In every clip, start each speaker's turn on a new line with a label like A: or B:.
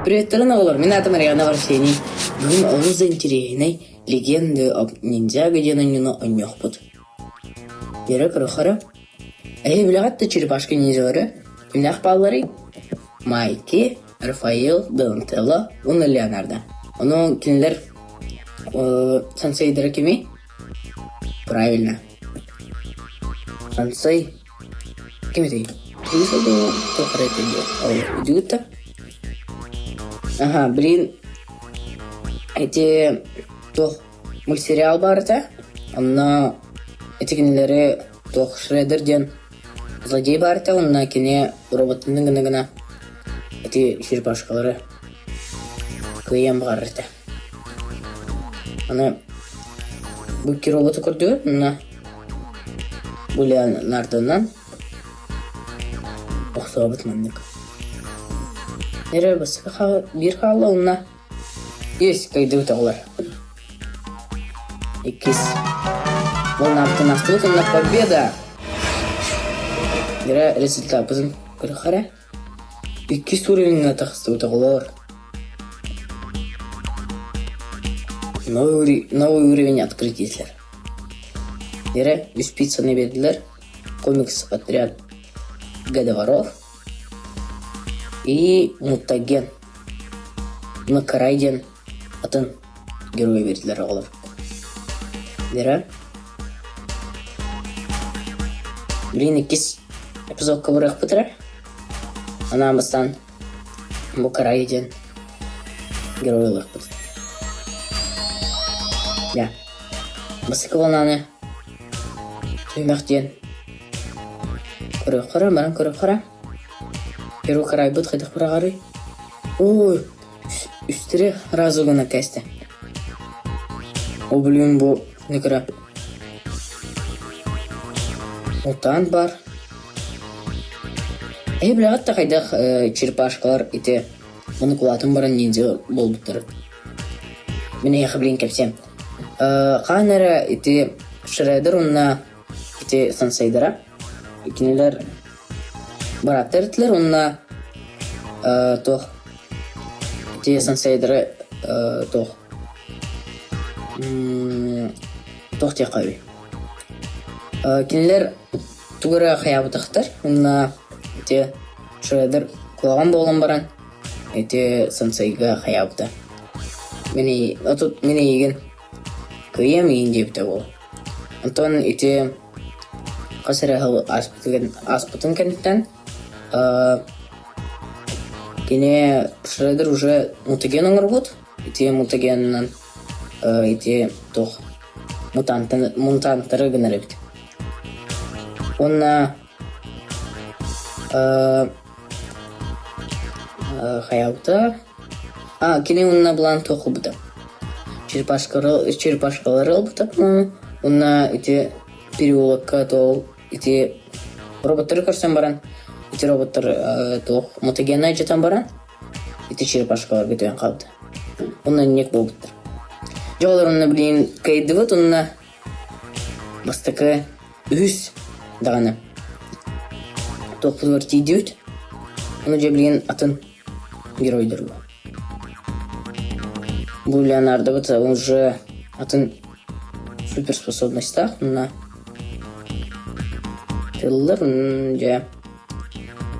A: Приветтерин оҕолор, мин аатым Ариана Варсений. Бүгүн олус да интириэһинэй легенды об ниндзяго диэн оонньууну оонньуохпут. Вера Прохора. Эһи билэҕит да черепашка ниндзялары? Кимнээх баалларый? Майки, Рафаэл, Донателло уонна Леонардо. Ону кинилэр э, сенсейдара кимий? Правильно. Сенсей Ким этэй? Туох эрэ этэй диэн да? Аха, блин, ити туох мультсериал баар этэ. Онно ити кинилэри туох Шредер диэн злодей баар этэ, онно кини роботтарын гына-гына ити черепашкалары кыайан баҕарар этэ. Аны бу икки роботу көрдүгүт, онно бу Леонардонан охсуобут маннык. Эрэ бастакы биир хаалла уонна есть кыайдыбыт оҕолор. Иккис. Волнаптан астыбыт уонна победа! Эрэ результаппытын көрүөххэ эрэ. Иккис уровеньҥа тахсыбыт оҕолор. Новый, новый уровень открыть диэтилэр. Эрэ үс пиццаны биэрдилэр. Комикс отряд Годоворов и Мутаген Макарай диэн атын герой биэрдилэр оҕолор. Вера Блин, иккис эпизодка барыахпыт эрэ. Анаан бастаан бу Карай диэн герой ылыахпыт. Я. Бастакы волнаны түһүмэх диэн көрүөххэ баран көрүөххэ Первый Карайбыт хайдах быраҕарый? Ой, үстэри разу гына кээстэ. Ол билигин бу кыра мутант баар. Эһи билэҕит да хайдах черепашкалар ити муну кулаатын баран ниндзя буолбуттарын? Мин эһиэхэ билигин кэпсиэм. Хаан эрэ ити Шредер уонна ити сенсейдара кинилэр бырааттар этилэр уонна туох ити сенсейдары туох туох диэххэ үһүй кинилэр тугу эрэ хайаабатахтар уонна ити Шредер куһаҕан буолан баран ити сенсейга хайаабыта мин отут мин эйигин кыайыам иин диэбитэ буол Онтон ити хас эрэ сыл ааспытын кэнниттэн кини Шредер уже мутаген оҥорбут. Ити мутагенынан ити туох мутанттары гынар эбит. Уонна хайаабыта А, кини уонна былаан туох ылбыта? Черепашкалары, черепашкалары ылбыта, по-моему. Уонна ити переулокка туох ити роботтары көрсөн баран, ити роботтар туох мутагеннай дьатан баран, ити черепашкаларга түһэн хаалбыта. Уонна инник буолбуттар. Дьэ олор онно билигин кыайдыбыт уонна бастакы үһүс даҕаны туохпутугар тиийдибит. Ону дьэ билигин атын геройдарга. Бу Леонардобыт уже атын суперспособностьтаах уонна тыллар дьэ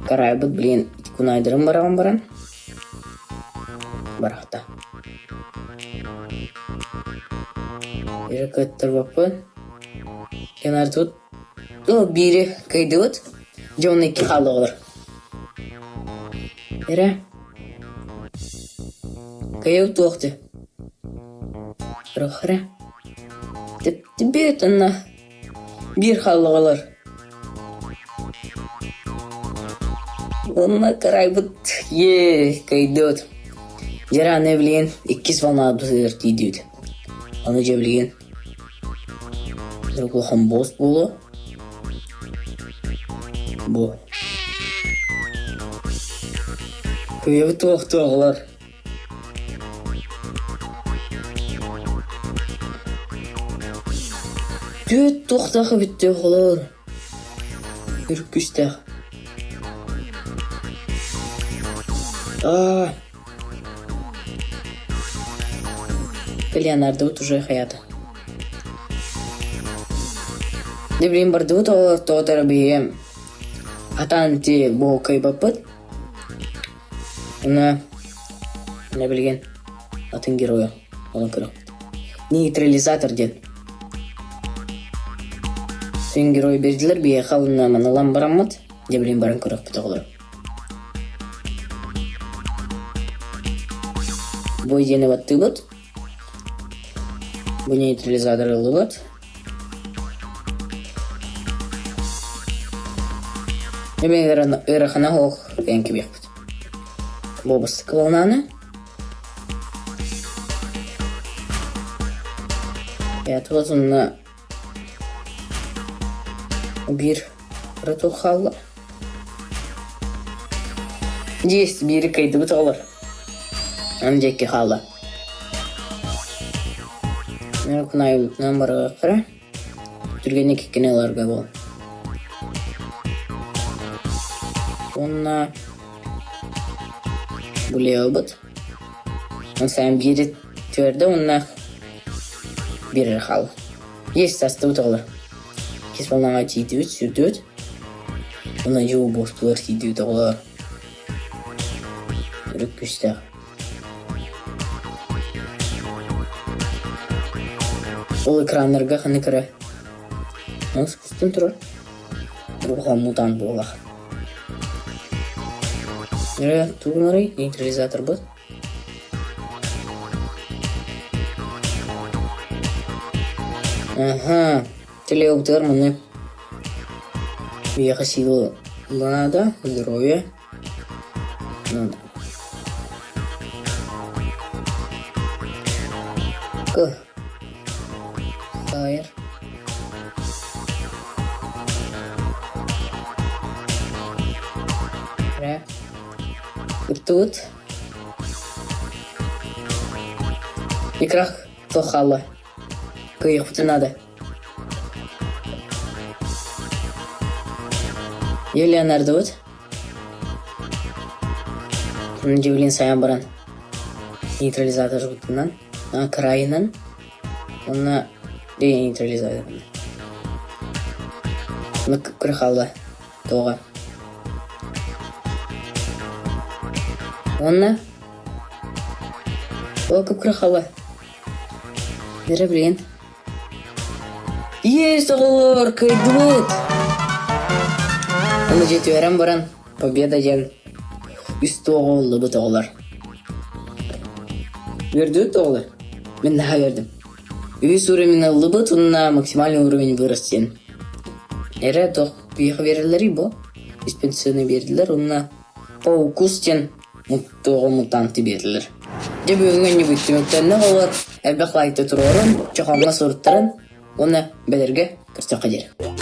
A: карайбыт блин кунайдарын бараҕын баран барахта. Эрэ кыаттарбаппын. Леонардобыт ну биири кыайдыбыт. Дьэ уонна икки хаалла оҕолор. Эрэ Кыайыы туох дии Эрэ Тэптибит уонна биир хааллаҕалар Уонна кырайбыт ээ кыайдыбыт Дьэ аны билигин иккис волнабытыгар тиийдибит Ону дьэ билигин улахан босс буолуо Бу Кыайбыт туохтуоҕулар Түөрт туохтаах эбиттээх олор Үркүстээх Аа. Леонардобыт уже хайаата. Дьэ билигин бардыбыт оҕолор тоҕо эрэ биһиги хатаан ити буһуккайбаппыт. Уонна уонна билигин атын геройа онон көрөхпүт. Нейтрализатор диэн. Сын герой бердилэр биһиэхэ уонна маны ылан бараммыт. Дьэ билигин баран көрөхпүт оҕолор. Бу идеяны баттыыбыт. Бу нейтрализатор ыллыбыт. Эми ыарахана суох кээн кэбиэхпит. Бу бастакы волнаны. Я онно биир роту хаалла. Есть биири кыайдыбыт оҕолор. Аны диэки хаалла. Кунайбытынан барыахтара. Түргэнник иккини ыларга буол. Уонна булеобут. Сайын биири түөрдэ уонна биир хаалла. Есть астыбыт оҕолор. Кис волнаҕа тиийдибит, сүүрдүбүт. Уонна дьуу буортулар тиийдибит оҕолор. Өрүк күүстээх. Ол экраннарга ханнык эрэ мас көстөн турар. Улахан мутант буоллах. Эрэ тугунарый нейтрализаторбыт? Аха, телеобутугар маннык биһиэхэ сила наада, здоровье. К. Хайыр. Рэ. Ыттыбыт. Икрах туох хаалла? Кыайыахпытын наада. Леонардобыт. Дьэбилин сайан баран нейтрализаторбытынан, крайынан уонна нейтрализаторынан. Кыра хаалла Тоҕо? Уонна ол кып-кыра хаалла. Эрэ билигин Есть, оҕолор, кыайдыбыт! Аны дьэ түһэрэн баран победа диэн үс туоҕу ыллыбыт оҕолор. Үөрдүбүт оҕолор? Мин наһаа үөрдүм. Үһүс уровень ыллыбыт уонна максимальный уровень вырос диэн. Эрэ туох биһиэхэ биэрэллэрий бу? Диспенсияны биэрдилэр уонна Паукус диэн туоҕу мутанты биэрдилэр. Дьэ бүгүҥҥү анньыбыт түмүктэннэ оҕолор элбэх лайкта туруорун, чохооҥҥо суруттарын уонна бэлэргэ көрсөххө диэри.